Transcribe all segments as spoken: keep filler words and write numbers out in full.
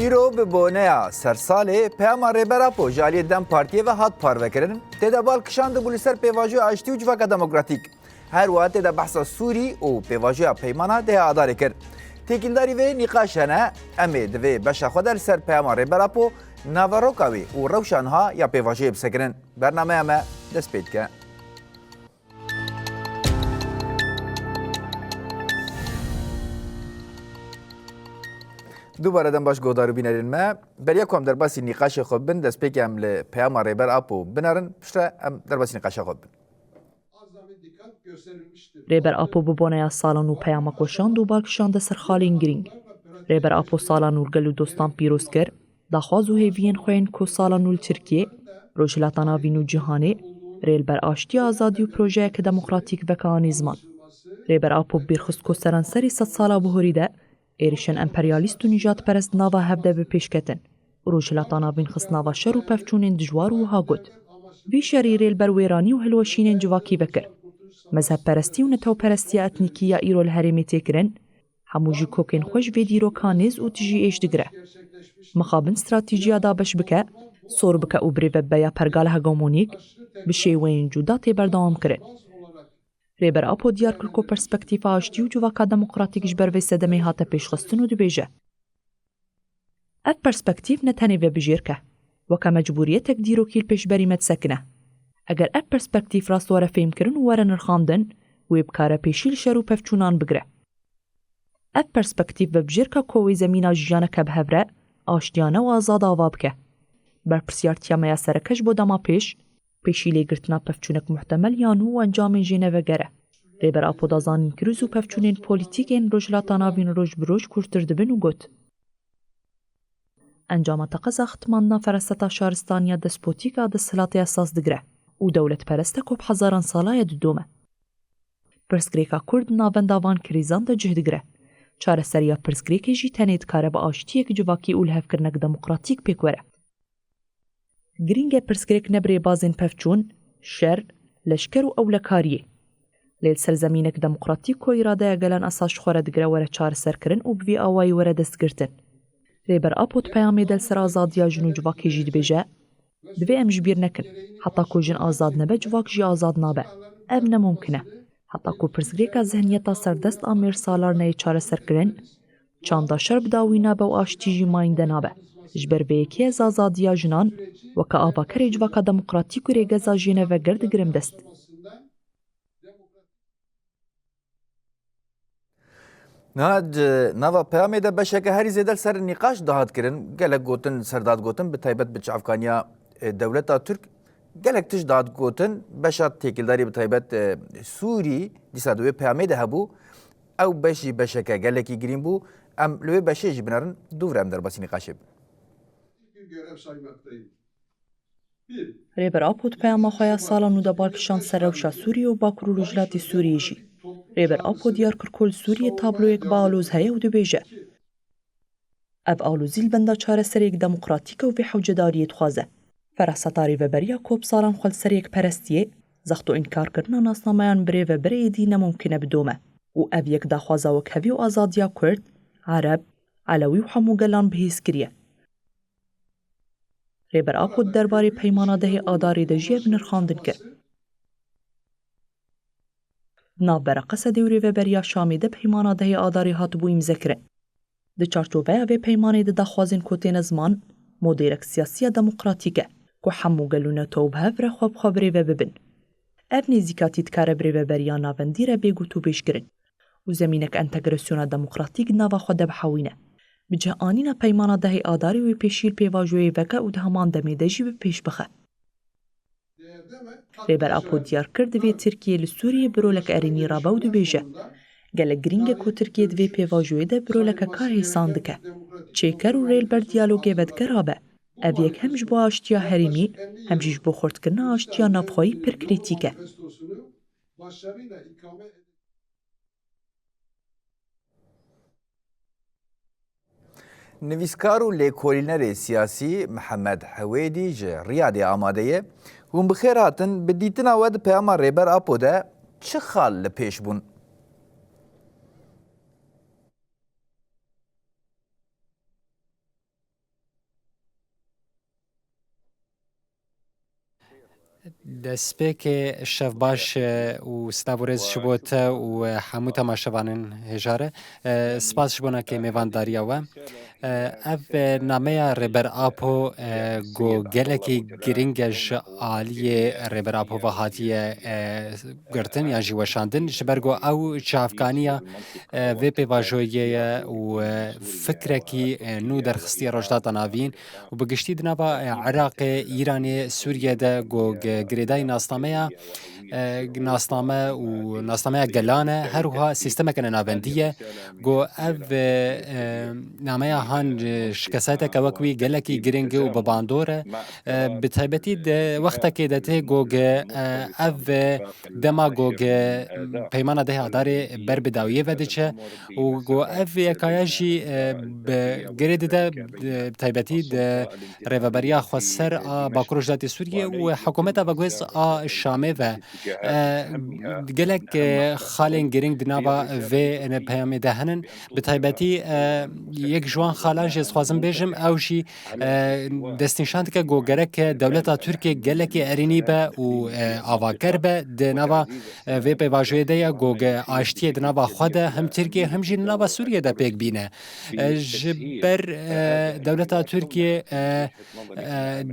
Îro bi boneya sersalê peyama Rêber Apo ji aliyê DEM Partiyê ve hat parvekirin. Tê de bal kişandibû li ser pêvajoya aştî û civaka demokratîk. Her wiha tê de behsa Sûrî û pêvajoya peymana dehê Adarê kir. Têkildarî vê nîqaş hene, em ê di vê beşa xwe de li ser peyama Rêber Apo, naveroka wê û rewşa niha ya pêvajoyê bisekinin. Bernameya me dest pê dike. Dubare dem baş guhdar û bînerên me. Beriya ku em derbasî nîqaşê xwe bibin, destpêkê em li peyama Rêber Apo binerin, piştre em derbasî nîqaşa xwe bibin. Rêber Apo bi boneya salan û peyama ku şand û bal kişande ser xalên girîng. Rêber Apo salan û li gel û dostan pîroz kir, daxwaz û hêviyên xwe yên ku salan û li Tirkiyê, Rojhilata Navîn û cîhanê rê li ber aştî, azadî û projeyeke demokratîk veke anî ziman. Rêber Apo bîr xist ku seranserî sedsala bihurî de êrişên emperyalîst û nîjadperest di nava hev de bi pêş ketin û Rojhilata Navîn xist nava şer û pevçûnên dijwar û wiha got, Vî şerî rê li ber wêranî û hilweşînên civakî vekir. Mezhebperestî û netewperestiya etnîkî ya îro li herêmê tê kirin, hemû jî kokên xwe ji vê dîroka nêz û tijî êş digire. Mixabin stratejiya dabeş bike, sor bike û birêve bibe ya pergala hegemonîk, bi şêweyên cuda tê berdewam kirin. Rêber Apo diyar kir ku perspektîfa aştî û civaka demokratîk ji ber vê sedemê hate pêşxistin û dibêje, Ev perspektîf ne tenê vebijêrk e, weke mecbûriyetek dîrokî li pêşberî me disekine. Eger ev perspektîf rast were fêhmkirin û were nirxandin, wê bikare pêşî li şer û pevçûnan bigire. Ev perspektîf vebijêrka ku wê zemîna jiyaneke bi hev re, aştiyane û azad ava bike. Berpirsyartiya me ya sereke ji bo dema pêş, pêşî lêgirtina pevçûnek muhtemel ya nû û encamên jêneveger e. Rêber Apo da zanîn krîz û pevçûnên polîtîk ên Rojhilata Navîn roj bi roj kûrtir dibin û got, Encama teqeza xitmandina feraseta şaristaniya despotîk a desthilatê esas digire û dewletperest e ku bi hezaran sala ye didome. Pirsgirêka Kurd di navenda van krîzan de cih digire. Çareseriya pirsgirêkê jî tenê dikare bi aştiyek civakî û lihevkirinek demokratîk pêk were. Girîng e pirsgirêk ne bi rêbazên pevçûn, şer, leşker û ewlekariyê. Lê li ser zemînek demokratîk ku îradeya gelan esas ji xwe re digire were çareserkirin û bi vî awayî were destgirtin. Rêber Apo di peyamê de li ser azadiya jin û civakê jî dibêje, Divê em ji bîr nekin, heta ku jin azad nebe civak jî azad nabe. Ev ne mumkin e. Heta ku pirsgirêka zihniyeta serdest a mêrsalar neyê çareserkirin, çanda şer bi dawî nabe û aştî jî mayînde nabe. Ji ber vê yekê ez azadiya jinan weke avakerê civaka demokratîk û rêgeza jêneveger digirim dest. Niha di nava peyamê de beşeke herî zêde li ser nîqaş dihat kirin. Gelek gotin li ser dihat gotin, bi taybet bi çavkaniya, e, dewleta Tirk gelek tişt dihat gotin. Beşa têkildarî bi taybet, e, Sûrî dîsa di wê peyamê de hebû. Ew beş jî beşeke gelekî girîng bû. Em li wê beşê jî binerin, dûv re em derbasî nîqaşê bin. Rêber Apo di peyama xwe ya salan û de bal kişand ser rewşa Sûriyê û Bakur û Rojhilatê Sûriyê jî. Rêber Apo diyar kir ku li Sûriyê tabloyek bi aloz heye û dibêje, Ev alozî li benda çareseriyek demokratîk e û vê hewcedariyê dixwaze. Feraseta rêveberiya ku bi salan xwe li ser yekperestiyê, zext û înkarkirina nasnameyan bi rêvebirê êdî ne mumkin e bidome û ev yek daxwaza wekhevî û azadiya Kurd, Ereb, Elewî û hemû gelan bihêz kiriye. Rêber Apo di derbarê peymana dehê Adarê de jî ev nirxandin kir. Di navbera Qesedê û rêveberiya Şamê de peymana dehê Adarê hatibû îmzekirin. Di çarçoveya vê peymanê de daxwazên ku têne ziman, modêlek siyasî ya demokratîk e, ku hemû gel û netew bi hev re xwe bi xwe birêve bibin. Ev nêzîkatî dikare bi rêveberiya navendî re bê gotûbêj kirin û zemînek entegrasyona demokratîk di nava xwe de bihewîne. Bi cih anîna peymana dehê Adarê wê pêşî li pêvajoyê veke û di heman demê de jî bi pêş bixe. Rêber Apo diyar kir, divê Tirkiye li Sûriyê bi roleke erênî rabe û dibêje, Gelek girîng e ku Tirkiye di vê pêvajoyê de bi roleke karhêsan dike. Çêker û rê li ber diyalogê vedike rabe. Ev yek hem ji bo aştiya herêmî, hem jî ji bo xurtkirina aştiya navxweyî pir krîtîk e. Nivîskar û lêkolînerê siyasî Mihemed Hewêdî ji Riyadê amade ye. Hûn bi xêr hatin. Bi dîtina we di peyama Rêber Apo de çi xal li pêş bûn? Destpêkê şev baş, e, û silav û rêz ji bo te û, e, hemû temaşevanên hêja re. E, spas ji bona kê mêvandariya we. E, ev, e, nameya Rêber Apo, e, ku gelekî giring e ji aliyê Rêber Apo ve hatiye, e, girtin yan jî weşandin, ji ber ku ew çavkaniya, e, vê pêvajoyê ye û, e, fikrekî, e, nû derxistiye Rojhilata Navîn û bi giştî di nava, e, Iraqê, Îranê, Sûriyê de ku gi-, girêdayî nasnameya, e, nasname û nasnameya gelan e, her wiha sîstemeke nenavendî ye. Ku ev, e, e, nameya han, e, şikesayeteke wek wî gelekî giring e û bi bandor e. E, bi taybetî di wextekê de tê ku gi-, e, ev, e, dema ku gi-, Peymana dehê Adarê ber bi dawiyê ve diçe û ku ev yekaya jî, e, bi girê dide, e, taybetî di rêveberiya xweser a Bakur Rojhilatê Sûriyê û hikûmeta veguhêz a Şamê ve, e, gelek, e, xalên giring di nava vê peyamê de henin. Bi taybetî, e, yek ji wan xalan jî ez dixwazim bêjim, ew jî, e, destnîşan dike ku gerek dewleta Tirkiyê gelekî erênî be û, e, avaker be di nava, e, vê pêvajoyê de ye ku ge-, aştiyê di nava xwe de hem Tirkiye hem jî di nava Sûriyê de pêk bîne. E, ji ber, e, dewleta Tirkiye, e, e,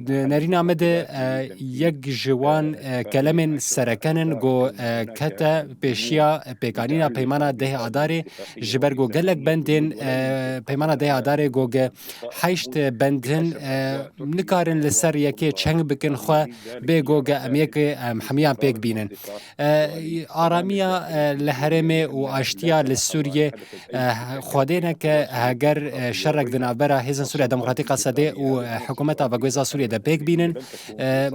di nerîna me de, e, yek ji wan, e, kelemên sereke nin ku, e, kete pêşiya pêkanîna peymana dehê Adarê, ji ber ku gelek bendên, e, peymana dehê Adarê ku ge heşt bend hin, e, nikarin li ser yekê çeng bikin xwe bê ku ge em yekê, em hemiyan pêk bînin. E, aramiya, e, li herêmê û aştiya li Sûriyê, e, xwedê neke heger, e, şerek di navbera Hêzên Sûriya Demokratîk Qesedê û, e, hikûmeta veguhêza Sûriyê de pêk bînin, e,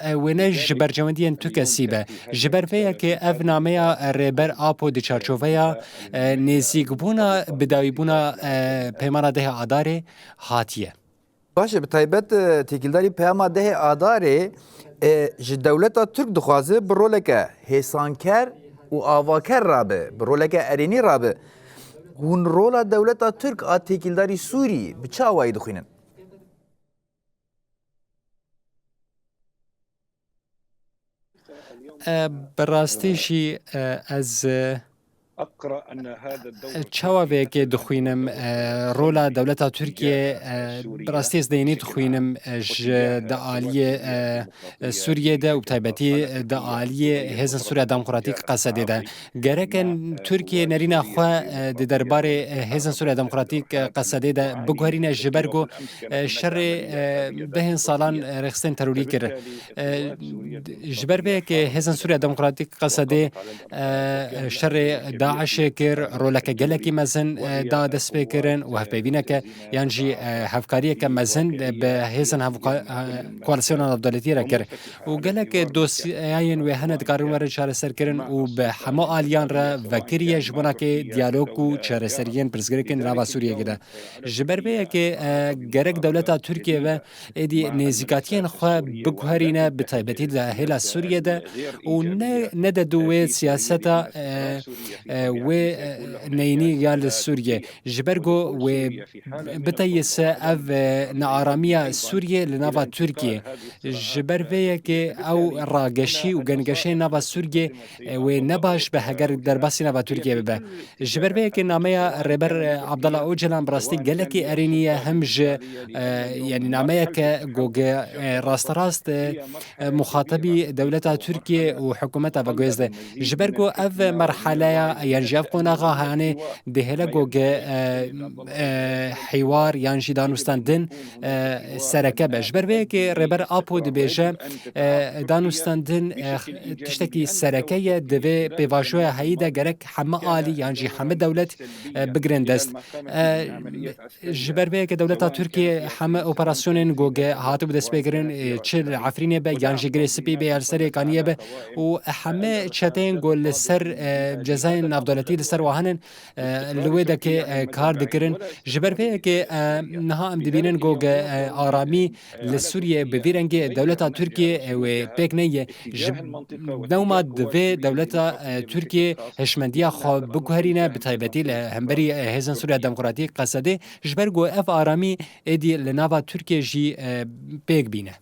e, wêne ji bercewendiyên tu kesî be. Ji ber vê yekê ev nameya Rêber Apo di çarçoveya, e, nêzîkbûna bidawîbûna, e, peymana dehê Adarê hatiye. Baş e, bi taybet, e, têkildarî peyama dehê Adarê, e, ji dewleta Tirk dixwaze bi roleke hêsanker û avaker rabe, bi roleke erênî rabe. Hûn rola dewleta Tirk a têkildarî Sûrî bi çi awayî dixwînin? E, bi rastî jî, e, ez, e, çawa vê yekê dixwînim, e, rola dewleta Tirkiye, e, bi rastî ez deynî dixwînim, e, ji di aliyê, e, e, Sûriyê de û bi taybetî, e, di aliyê Hêzên Sûriya Demokratîk Qesedê de. Gerek e Tirkiye nerîna xwe, e, di derbarê, e, Hêzên Sûriya Demokratîk, e, Qesedê de biguherîne, ji ber ku, e, şerê, e, dehên salan, e, rêxistin terorî kir. E, ji ber vê yekê Hêzên Sûriya Demokratîk Qesedê, e, şerê DAIŞê kir, roleke gelekî mezin, e, da destpêkirin û hevpeyvîneke yan jî, e, hevkariyeke mezin, e, bi hêzên hevka-, e, koalîsyona navdewletî re kir. Û gelek dosyayên wê hene dikarin werin çareserkirin û bi hemû aliyan re vekirî ye ji bona ke diyalog û çareseriyên pirsgirêkên di nava Sûriyeyê de. Ji ber vê yekê, e, gerek dewleta Tirkiye ve êdî nêzîkatiyên xwe biguherîne, bi taybetî di hêla Sûriyê de û ne, nede dû wê siyaseta, e, e, wê, e, neyînî ya li Sûriyê. Ji ber ku wê biteyise ev, e, nearamiya Sûriyê li nava Tirkiyê. Ji ber vê yekê ew rageşî û gengeşeyên nava Sûriyê, e, wê ne baş be heger derbasî nava Tirkiyê bibe. Ji ber vê yekê nameya Rêber, e, Abdullah Ocalan bi rastî gelekî erênî ye, hem ji, e, yanî nameyeke ku ge, e, rasterast, e, e, muxatebî dewleta Tirkiyê û hikûmeta veguhêz de. Ji ber ku ev merheleya yan jî ev qonaxa hanê dihêle ku ge, e, e, hîwar yan jî danûstandin, e, sereke be. Ji ber vê yekê Rêber Apo dibêje, e, danûstandin, e, tiştekî sereke ye, di vê pêvajoya heyî de gerek heme alî yan jî heme dewlet, e, bigirin dest. E, Ji ber vê yekê dewleta Tirkiyê heme operasyonên ku ge hatibû destpêkirin, e, çi li Efrînê be yan jî Girê Spî be ya li ser Yêkaniyê be û heme çeteyên ku li ser, e, cezayên navdewletî li ser wan hene, e, li wê dekê, e, kar dikirin. Ji ber vê yekê, e, niha em dibînin ku ge, e, aramî li Sûriyê bi vî rengê dewleta Tirkiyê, e, wê pêk neyê. Ji dewma divê dewleta, e, Tirkiyê hişmendiya xwe biguherîne, bi taybetî li hemberî, e, Hêzên Sûriya Demokratîk Qesedê, ji ber ku ev aramî êdî li nava Tirkiyê jî, e, pêk bîne.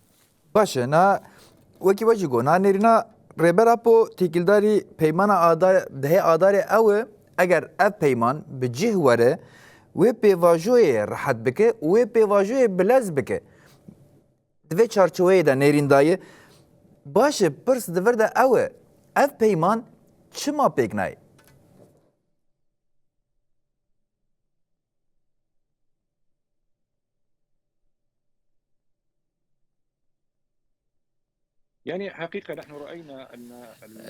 Baş e, na Wekî we jî got, niha nêrîna Rêber Apo têkildarî peymana Ada-, dehê Adarê ew e, eger ev peyman bi cih were, wê pêvajoyê rehet bike û wê pêvajoyê bilez bike. Di vê çarçoweyê de nêrîn daye. Baş e, pirs di vir de ew e, ev peyman çima pêk nayê? يعني حقيقة نحن رأينا أن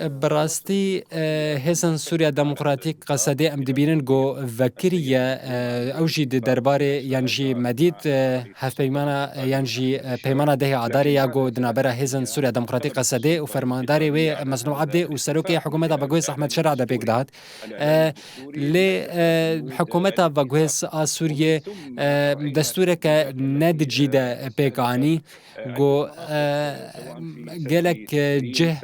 ال- Bi rastî, e, Hêzên Sûriya Demokratîk, Qesedê, em dibînin ku vekirî ye, e, ew jî di derbarê yan jî Medîd, e, hevpeymana, e, yan jî, e, peymana dehê Adarê ya ku di navbera Hêzên Sûriya Demokratîk, Qesedê, û fermandarê wê Mezlûm Ebdê û serokê hikûmeta veguhêz Ehmed Şera de pêk dihat. E, lê, e, hikûmeta veguhêz a Sûriyê, e, destûreke ne di cî de pêk anî. Ku, e, gelek, e, cih,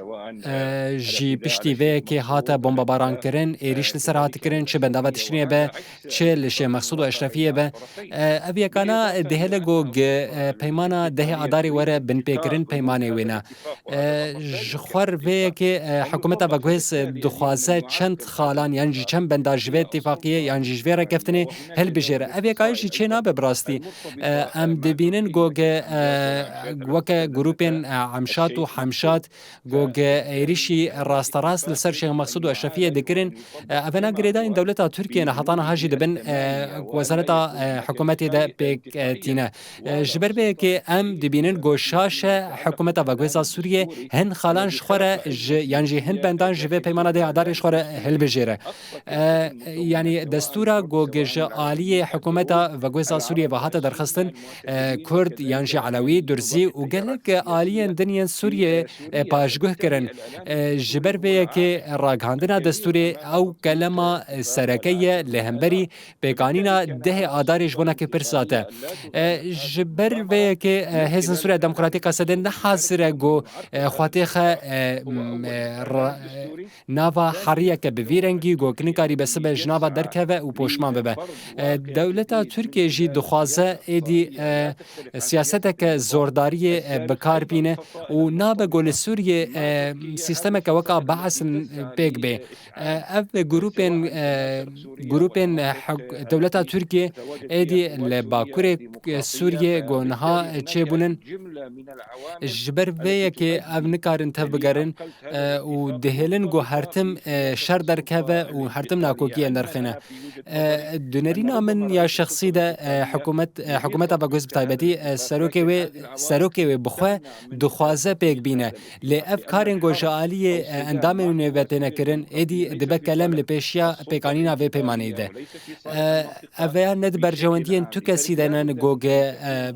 e, jî piştî vê yekê hate bombebaran kirin, êrîş li ser hate kirin, çi bendava Tişrînê be, çi li Şêx Mexsûd û Eşrefiyê be. E, ev yekana dihêle ku, e, peymana dehê Adarê were binpêkirin peymanê wê ne. E, ji xwe vê yekê, e, hikûmeta veguhêz dixwaze çend xalan yan jî çend benda ji vê îtîfaqiyê yan jî ji vê rêkeftinê hilbijêre. Ev yekayî jî çê nabe bi rastî. E, em dibînin ku ge, e, weke grûpên, e, Emşat û Hemşat ku ge êrîşî rasterast li ser Şêx Mexsûd û Eşrefiyê dikirin, e, evena girêdayîn dewleta Tirkiyê ne heta niha jî dibin, e, wezareta, e, hikûmetê de pêk, e, tîne. E, ji ber vê yekê em dibînin ku şaş e hikûmeta veguhêza Sûriyê hin xalan ji xwe re ji, yan jî hin bendan ji vê peymana dehê Adarê ji xwe re hilbijêre. E, yanî destûra ku ji aliyê hikûmeta veguhêza Sûriyê ve hate derxistin, e, Kurd yan jî Elewî, Durzî û gelek aliyên din yên Sûriyê, e, paşguh kirin. E, ji ber vê yekê ragihandina destûrê ew kelema, e, sereke ye li hemberî pêkanîna dehê Adarê ji bona kê pirs zate. E, ji ber vê yekê, e, Hêzên Sûriya Demokratîk, Qesedê, ne hazir e ku, e, xwe têxe, e, m, e, ra-, e, nava heriyeke bi vî rengî ku nikarî besibe ji nava derkeve û poşman bibe. E, dewleta Tirkiyê jî dixwaze êdî, e, siyaseteke zordariyê, e, bi kar bîne û nabe ku li Sûriyê, e, sîstemeke weka Baas, e, pêk bê. E, ev grûpên, e, grûpên, e, hek-, dewleta Tirkiyê êdî li bakurê, e, Sûriyê ku niha çêbûnin. Ji ber vê yekê ev nikarin tev bigerin, e, û dihêlin ku her tim, e, şer derkeve û her tim nakokiyê derxîne. E, di nerîna min ya şexsî de, e, hikûmet, e, hikûmeta veguhêz bi taybetî, e, serokê wê, serokê wê bi xwe dixwaze pêk bîne. Lê ev karên ku ji aliyê, e, endamên wê ve têne kirin, êdî dibe kelem li pêşiya pêkanîna vê peymanê de. E, ev ya ne di berjewendiyên tu kesî de ne ku ge, e,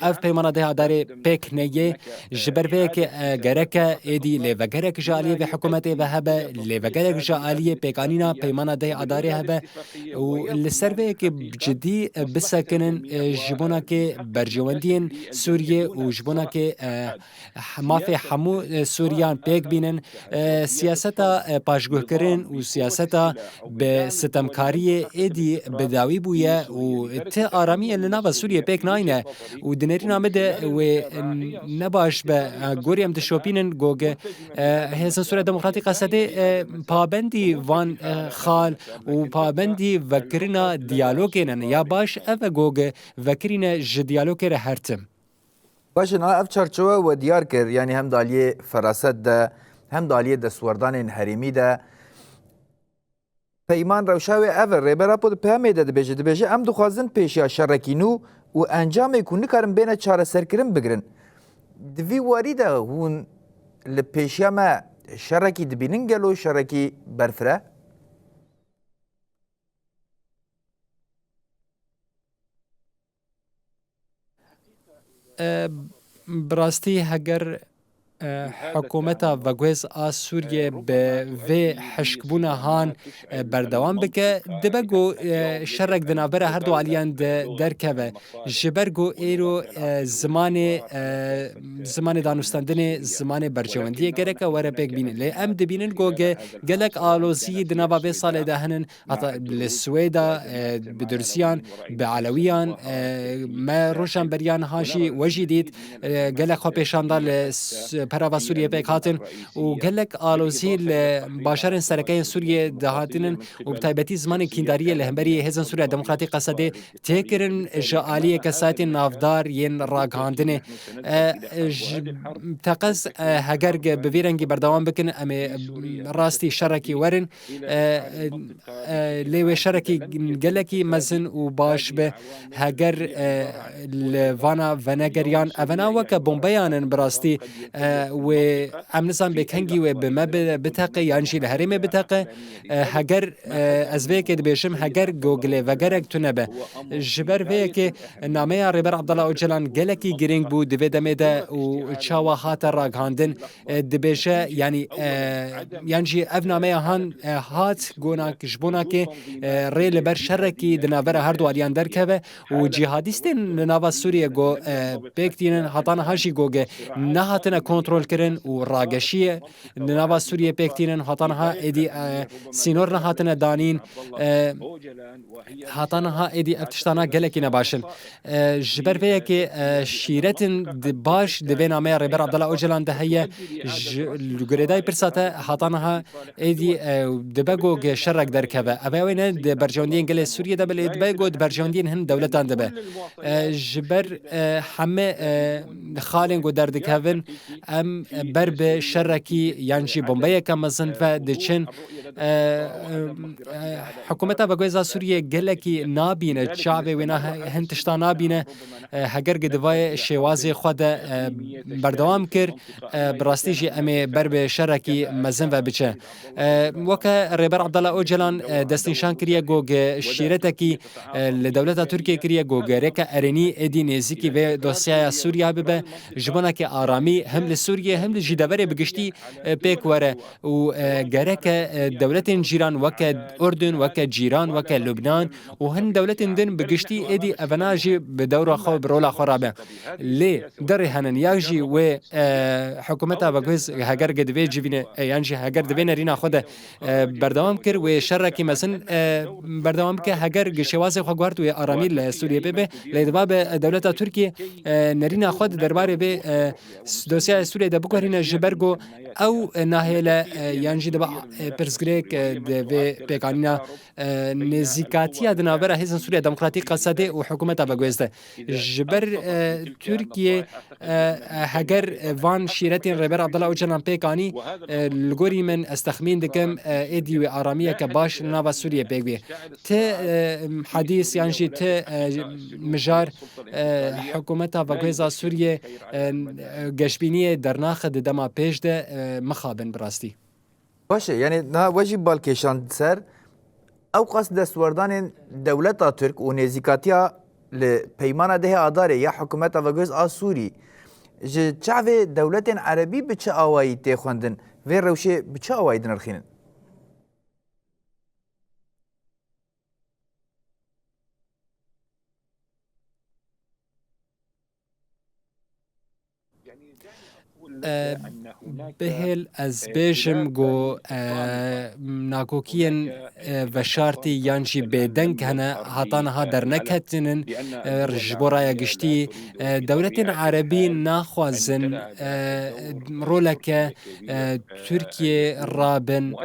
ev peymana dehê Adarê pêk neyê, ji ber vê yekê, e, gereke êdî lêvegerek ji aliyê vê hikûmetê ve hebe, lêvegerek ji aliyê pêkanîna peymana dehê Adarê hebe û li ser vê yekê cidî, e, bisekinin, e, ji bona kê berjewendiyên Sûriyê û ji bona kê, e, mafê hemû, e, Sûriyan pêk bînin. E, siyaseta, e, paşguhkirin û siyaseta bi sitemkariyê êdî bi dawî bûye û ti aramiyê li nava Sûriyê pêk nayne û di nerîna min de wê, e, ne baş be. E, gorî em dişopînin ku ge, e, Hêzên Sûriya Demokratîk, Qesedê, e, pabendî van, e, xal û pabendî vekirina diyalogê ne. Ya baş ev e ku ge vekirîne ji diyalogê re her tim. Baş e, niha ev çarçewe we diyar kir, yanî hem di aliyê feraset de, hem di aliyê destwerdanên herêmî de. Peyman rewşa wê ev e, Rêber Apo di peyamê de dibêje, dibêje, em dixwazin pêşiya şerekî nû û encamê ku nikarin bêne çareserkirin bigirin. Di vî warî de hûn li pêşiya me şerekî dibînin, gelo şerekî berfireh? E, bi rastî heger, e, hikûmeta veguhêz a Sûriyê bi vê hişkbûna han, e, berdewam bike, dibe ku, e, şerek di navbera her du aliyan de derkeve. Ji ber ku êro, e, zimanê, e, zimanê danûstendinê, zimanê berjewendiyê gereke were pêk bînin. Lê em dibînin ku ge-, gelek alozî di nava vê salê de hene, heta li Swêda, e, bi Durziyan, bi Elewiyan, e, me rojan beriya niha jî we jî dît, e, gelek xwe pêşan da li s-, perava Sûriyê pêk hatin û gelek alozî li bajarên sereke yên Sûriyê dihatinin û bi taybetî zimanê kîndariyê li hemberî Hêzên Sûriya Demokratîk Qesedê tê kirin ji aliyê kesayetên navdar yên ragihandinê. E, ji, teqez, e, heger ge bi vî rengî berdewam bikin, em ê, e, rastî şerekî werin. E, e, e, lê wê şerekî gelekî mezin û baş be heger, e, li vana venegeriyan. Evena weke bombeyan in bi rastî, e, wê em nizan bê kengî wê bi me bi-, biteqe yan jî li herêmê biteqe. E, heger, e, ez vê yekê dibêjim, heger go lêvegerek tune be. Ji ber vê yekê nameya Rêber Abdullah Ocalan gelekî girîng bû di vê demê de û çawa hate ragihandin, e, dibêje, yanî, e, yan jî ev nameya han, e, hat gonak, ji bonakê, e, rê li ber şerekî di navbera her du aliyan derkeve û cîhadîstên li nava Sûriyê go, e, pêk tînin, heta niha jî go ge nehatine kontrol kirin û rageşiye li nava Sûriyê pêk tînin, heta niha êdî, e, sînor nehatine danîn, e, heta niha êdî ev tiştana gelekî ne baş in. E, ji ber vê yekê, e, şîretin di baş di vê nameya Rêber Abdullah Ocalan de heye. Ji, li girêdayî pirsa te heta niha êdî, e, dibe go ge şerek derkeve. Ev ê ne di berjewendiyên gelê Sûriyê de be, lê dibe go di berjewendiyên hin dewletan de be. E, ji ber, e, heme, e, xalên go derdikevin, em ber bi şerekî yan jî bombeyeke mezin ve diçin. E, e, e, Hikûmeta veguhêza Sûriyê gelekî nabîne, çavê wê na hin tişta nabîne. E, heger gi di vê şêwazê xwe de, e, berdewam kir, e, bi rastî jî em ê ber bi şerekî mezin ve biçe. E, weke Rêber Abdullah Ocalan, e, destnîşan kiriye ku gi şîretekî, e, li dewleta Tirkiyê kiriye ku gereke erênî êdî nêzîkî vê dosyaya Sûriya bibe, ji bona ke aramî hem li Sûriyê hem li jî deverê bi giştî, e, pêk were û, e, gereke, e, dewletên cîran weke Urdun, weke cîran, weke Lubnan û hin dewletên din bi giştî êdî evena jî bi dewra xwe, bi rola xwe rabe. Lê derê henin ya jî wê, e, hikûmeta veguhêz heger gi divê civîne, e, yan jî heger divê nerîna xwe de, e, berdewam kir, wê şerekî mezin, e, berdewam bike, heger gi şêwazê xwe guhart wê aramî li Sûriyê bê be, lê diba bi dewleta Tirkiyê, e, nerîna xwe di derbarê vê, e, s-, dosyaya Sûriyê de biguherîne, ji ber ku ew, e, nahêle, e, yan jî diba, e, pirsgirêk, e, di vê pêkanîna, e, nêzîkatiya di navbera Hêzên Sûriya Demokratîk Qesedê û hikûmeta veguhêz de. Ji ber, e, Tirkiyê, e, e, heger, e, van şîretên Rêber Abdullah Ocalan pêk anî, e, li gorî min ez texmîn dikim, e, êdî wê aramiyeke baş li nava Sûriyê pêk bê. Ti, e, hedîs yan jî ti, e, mijar, e, hikûmeta veguhêza Sûriyê, e, geşbîniyê dernaxe di dema pêş de, e, mixabin bi rastî. Baş e, yanî niha we jî bal kêşand ser ewqas destwerdanên dewleta Tirk û nêzîkatiya li peymana dehê Adarê ya hikûmeta veguhêz a Sûrî ji çavê dewletên Erebî bi çi awayî tê xwendin? Vê rewşê bi çi awayî dinirxînin? E, bihêl ez bêjim ku, e, nakokiyên, e, veşartî yan jî bêdeng hene, heta niha derneketinin, e, ji bo raya giştî, e, dewletên Erebî naxwazin, e, roleke, e, Tirkiyê rabin,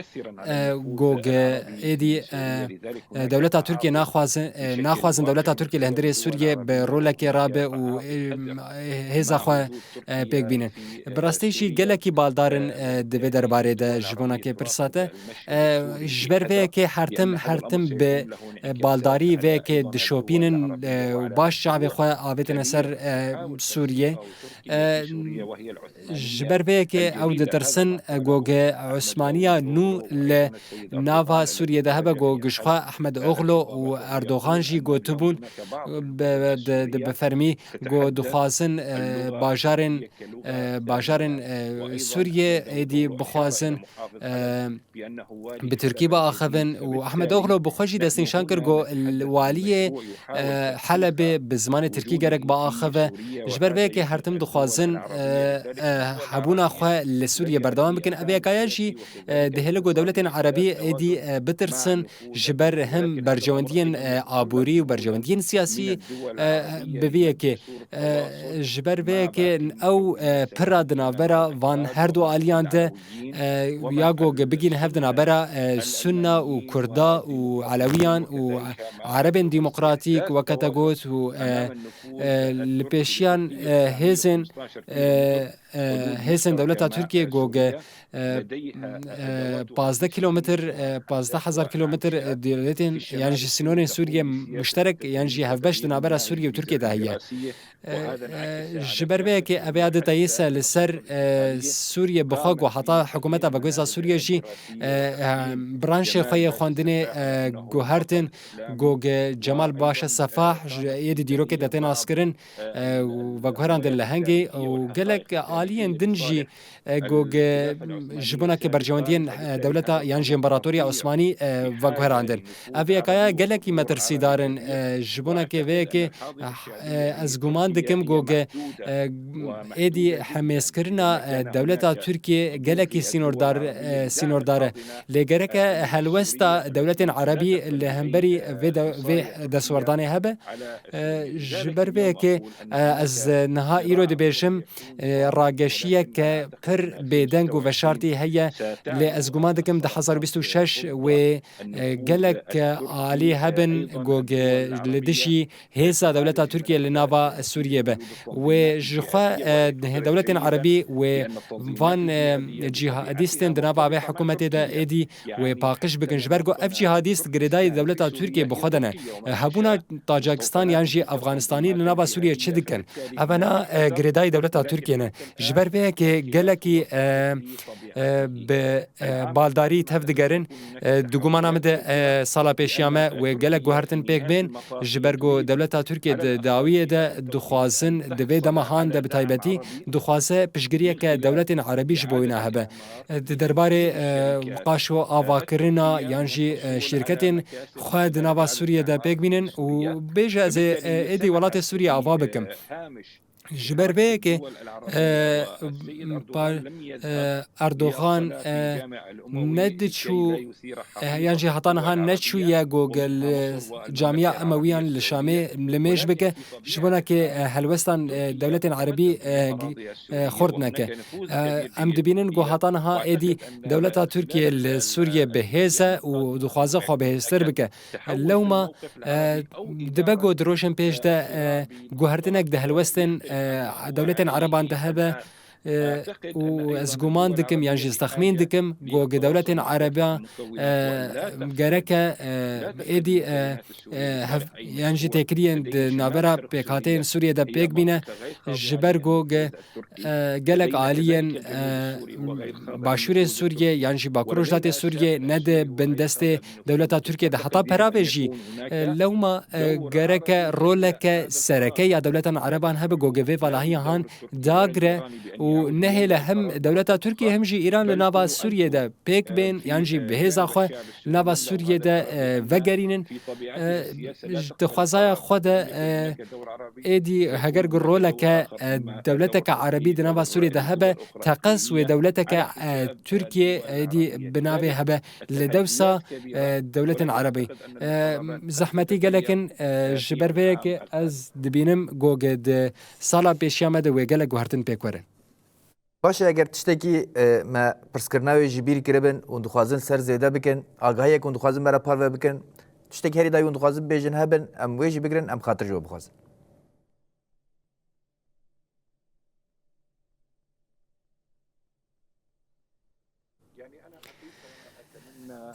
e, ku ge êdî, e, e, dewleta Tirkiyê naxwazin, e, naxwazin dewleta Tirkiyê li hundirê Sûriyê bi rolekê rabe û, e, hêza xwe, e, pêk bînin. Bi rastî jî gelekî baldar in, e, di vê derbarê de ji bona kê pirsa te. E, ji ber vê yekê her tim, her tim bi, e, baldarî vê yekê dişopînin, e, û baş çavê xwe avêtine ser, e, Sûriyê. E, Ji ber vê yekê ew ditirsin, e, ku ge Osmaniya nû li nava Sûriyê de hebe, ku gişxwe Ahmed Oglo û Erdogan jî gotibûn, bi, di, di, bi fermî ku dixwazin, e, bajarên, e, bajarên, e, Sûriyê êdî bixwazin, e, bi Tirkî biaxivin û Ahmed Oglo bi xwe jî destnîşan kir ku li waliyê, e, Helebê bi zimanê Tirkî gerek biaxive. Ji ber vê yekê her tim dixwazin, e, e, hebûna xwe li Sûriyê berdewam bikin. Ev yekaya jî, e, dihêle ku dewletên Erebî êdî, e, bitirsin ji ber him berjewendiyên, e, aborî û berjewendiyên siyasî, e, bi vê yekê. E, ji ber vê yekê ew, e, pira di navbera van her du aliyan de, e, ya ku bigîn hev di navbera, e, Sunna û Kurda û Elewiyan û Erebên Demokratîk weke te got û, e, e, li pêşiyan, e, hêzên, e, e, hêzên dewleta Tirkiye ku, e, e, pazdeh kilometr, e, pazdeh hezar kilometr, e, dewletên yan jî sînorên Sûriye muşterek yan jî hevbeş di navbera Sûriye û Tirkiye de heye. E, e, ji ber vê yekê ev ya dite yê se li ser, e, Sûriye bi xwe ku heta hikûmeta veguhêza Sûriye jî, e, e, branşê xwe yê xwendinê, e, guhertin, ku ge Cemal Paşa Sefah ji êdî dîrokê de tê naskirin, e, û veguherandin li hengê û gelek aliyên din jî, e, ku ge ji bona ke berjewendiyên, e, dewleta yan jî împaratoriya Osmanî, e, veguherandin. Ev yekaya gelekî metirsîdar in, e, ji bona ke vê yekê, e, ez guman dikim ku ge, e, êdî hemêzkirina, e, dewleta Tirkiye gelekî sînordar, e, sînordar e. Lê gereke helwesta dewletên Erebî li hemberî vê de-, vê destwerdanê hebe. E, ji ber vê yekê, e, ez niha îro dibêjim, e, rageşiyeke pir bêdeng û veşartî heye. Lê ez guman dikim du hezar û bîst û şeş wê, e, gelek, e, alî hebin ku ge li dijî hêza dewleta Tirkiye li nava Sûriye be. Wê ji xwe, e, dewletên Erebî wê van, e, cîhadîstên di nava vê hikûmetê de êdî wê paqij bikin. Ji ber ku ev cîhadîst girêdayî dewleta Tirkiye bi xwe de ne. E, hebûna Tacikistanî yan jî Efxanistanî li nava Sûriye çi dikin? Evena, e, girêdayî dewleta Tirkiye ne. Ji ber vê yekê gelekî, e, e, bi, e, baldarî tev digerin. E, di gumana min de, e, sala pêşiya me wê gelek guhertin pêk bên, ji ber ku dewleta Tirkiye di dawiyê de dixwazin, di vê dema han de bi taybetî, dixwaze piştgiriyeke dewletên Erebî ji bo wîna hebe. E, di derbarê, e, qaşo avakirina yan jî, e, şîrketên xwe di nava Sûriye de pêk bînin û bêje ez ê, e, êdî welatê Sûriye ava bikim. Ji ber vê yekê, e, pa-, e, Erdogan, e, nediçû, e, yan jî heta niha neçûye ku li camiya Emewiyan li Şamê limêj bike, ji bona ke, e, helwestan, e, dewletên Erebî, e, g-, e, xurt neke. E, em dibînin ku heta niha êdî dewleta Tirkiye li Sûriye bi hêz e û dixwaze xwe bihêztir bike. Lewma, e, dibe ku di rojên pêş de, e, guhertinek di helwestên, e, dewletên Ereban de hebe, e, û ez guman dikim, yan jî ez texmîn dikim, ku gi dewletên Ereban, e, gereke, e, êdî, e, e, hev-, yan jî têkiliyên di navbera pêkhateyên Sûriye de pêk bîne, ji ber ku gi e, gelek aliyên, e, başûrê Sûriye yan jî Bakur Rojhilatê Sûriye ne di bin destê dewleta Tirkiye de. Heta peravê jî, e, lewma, e, gereke roleke sereke ya dewletan Ereban hebe ku gi vê valahiya han dagire û nehêle hem dewleta Tirkiye hem jî Îran li nava Sûriye de pêk bên yan jî bi hêza xwe nava Sûriye de, e, vegerînin. E, di xwezaya xwe de, e, êdî heger ku roleke, e, dewleteke Erebî di nava Sûriyê de hebe, teqez wê dewleteke, e, Tirkiye êdî bi navê hebe. Li dewsa, e, dewletên Erebî, e, zehmetî gelek in, e, ji ber vê yekê ez dibînim ku di sala pêşiya me de wê gelek guhertin pêk werin. Baş e, eger tiştekî, e, me pirskirina wê ji bîr kiribin û dixwazin ser zêde bikin, agahiyek hûn dixwazin me re parve bikin, tiştekî herî dayî hûn dixwazin bibêjin hebin, em wê jî bigirin, em xatir ji we bixwazin.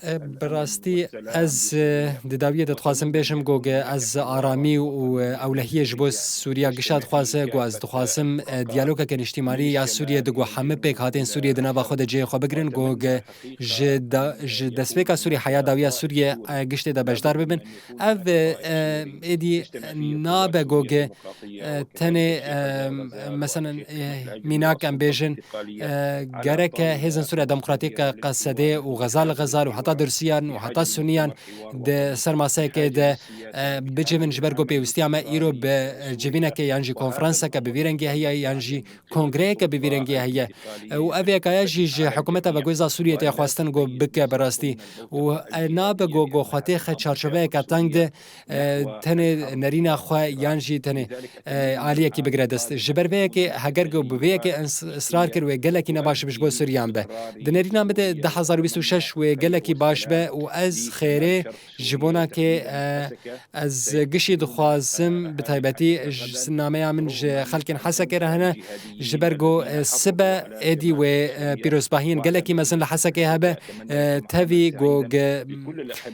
E, bi rastî ez, e, di dawiyê de dixwazim bêjim ku ge ez aramî û, e, ewlehiyê ji bo Sûriya gişa dixwaze, ku ez dixwazim, e, diyalogeke niştîmanî ya Sûriyê di ku hemî pêkhatên Sûriyê di nava xwe de cihê xwe bigirin, ku ge ji da-, ji destpêka Sûriyê heya dawiya Sûriyê, e, giştê de beşdar bibin. Ev, e, e, êdî nabe ku ge, e, tenê, e, meselen, e, mînak em bêjin, e, gereke hêzên Sûriya Demokratîk, e, Qesedê û Xezal Xezal û heta Dursiyan û heta Suniyan di ser maseyekê de, e, bicivin, ji ber ku pêwistiya me îro bi, e, civîneke yan jî konferanseke bi vî rengî heye yan jî kongreyeke bi vî rengî heye. E, û ev yekaya jî ji hikûmeta veguhêza Sûriyê tê xwestin ku bike bi rastî. Û, e, nabe ku, ku xwetê xe çarçoveyeke teng de, e, tenê nerîna xwe yan jî tenê, e, aliyekî bigire dest. Ji ber vê yekê, heger ku bi vê yekê ins-, israr kir, wê gelekî ne baş bi ji bo Sûriyan be. Di nerîna min de du hezar û bîst û şeş wê gelekî baş be û ez xêrê ji bona ke, e, ez gişî dixwazim, bi taybetî ji nameya min ji xelkên Hesekê re hene, ji ber ku, e, sibe êdî wê, e, pîrozbahiyên gelekî mezin li Hesekê hebe, e, tevî ku ge-,